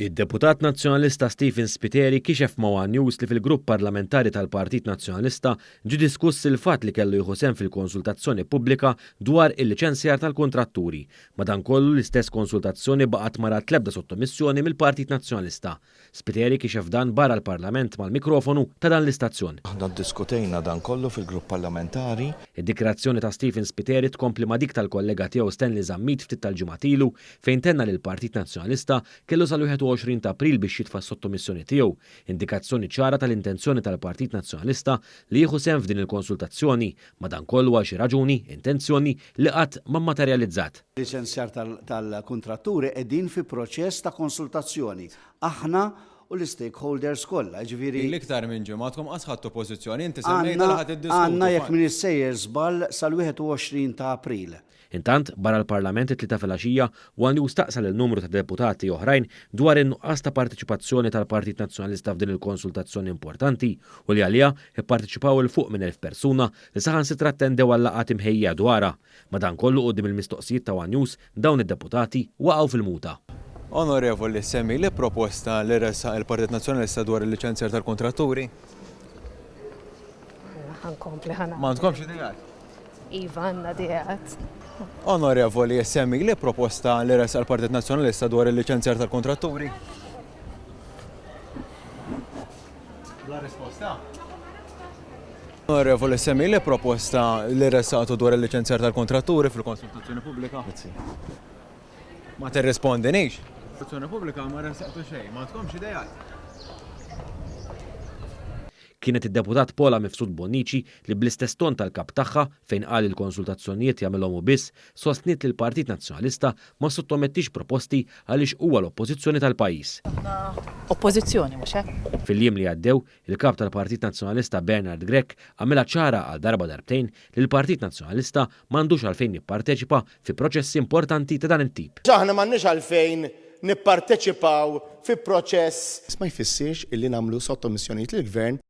Id-deputat Nazzjonalista Stephen Spiteri kixef ma' one News li fil-grupp parlamentari tal-Partit Nazzjonalista ġie diskuss il-fatt li kellu jieħu sehem fil-konsultazzjoni pubblika dwar il-liċenzjar tal-kuntratturi. Madankollu, l-istess konsultazzjoni baqgħet ma rat l-ebda sottomissjoni mill-Partit Nazzjonalista. Spiteri kixef dan barra l-Parlament mal-mikrofonu ta' dan l-istazzjon. Aħna ddiskutejna dan kollu fil-grupp parlamentari. Id-dikjarazzjoni ta' Stephen Spiteri tkompli ma' dik tal-kollega tiegħu Stanley Zammit ftit tal-ġimgħat ilu fejn tenna li l-Partit Nazzjonalista kellu sal-21 ta' April biex jitfa' s-sottomissjoni tiegħu, indikazzjoni ċara tal-intenzjoni tal-Partit Nazzjonalista li jieħu sehem f'din il-konsultazzjoni, madankollu għal xi raġuni, intenzjoni li qatt ma mmaterjalizzat. Liċenzjar tal-kuntratturi qegħdin fi proċess ta' konsultazzjoni, aħna u l-istakeholders kollha, jiġifieri. Ili iktar minn ġimgħa għadkom qas ħadtu pożizzjoni, inti semmejtha li ħa tiddiskutu. Għandna jekk m'iniex sejjer żball sal-21 ta' April. Intant, barra l-Parlament it-Tlieta filgħaxija, one News staqsa lil numru ta' deputati oħrajn dwar in-nuqqas ta' parteċipazzjoni tal-Partit Nazzjonalista f'din il-konsultazzjoni importanti u li għaliha pparteċipaw 'il fuq minn 1,000 persuna li saħansitra attendew għal-laqgħat imħejjija dwarha. Madankollu quddiem il-mistoqsijiet ta' one News, dawn id-deputati waqgħu fil-muta. Onorevoli, semmili proposta li ressaq il-Partit Nazzjonalista dwar il-liċenzjar tal-kuntratturi? Ħa nkompli ħa nagħti. M'għandkomx ideat? Iva għandna ideat. Onorevoli, semmili proposta li ressaq il-Partit Nazzjonalista dwar il-liċenzjar tal-kuntratturi? Bla risposta? Onorevoli, semmili proposta li ressaqtu dwar il-liċenzjar tal-kuntratturi fil-konsultazzjoni pubblika? Ma tirrispondinix? Konsultazzjoni pubblika ma ressaqtu xejn, ma għandkomx ideat? Kienet id-Deputat Paula Mifsud Bonnici li bl-istess ton tal-Kap tagħha, fejn qal li l-konsultazzjonijiet jagħmilhom hu biss, sostniet li l-Partit Nazzjonalista ma ssottomettix proposti għaliex huwa l-Oppożizzjoni tal-pajjiż. Aħna Oppożizzjoni, mhux hekk? Fil-jiem li għaddew, il-Kap tal-Partit Nazzjonalista Bernard Grech għamilha ċara għal darba darbtejn li l-Partit Nazzjonalista m'għandux għalfejn jipparteċipa fi proċessi importanti ta' dan it-tip. Aħna m'għandniex għalfejn nipparteċipaw fi proċess. Ma jfissirx illi nagħmlu sottomissjonijiet lill-Gvern.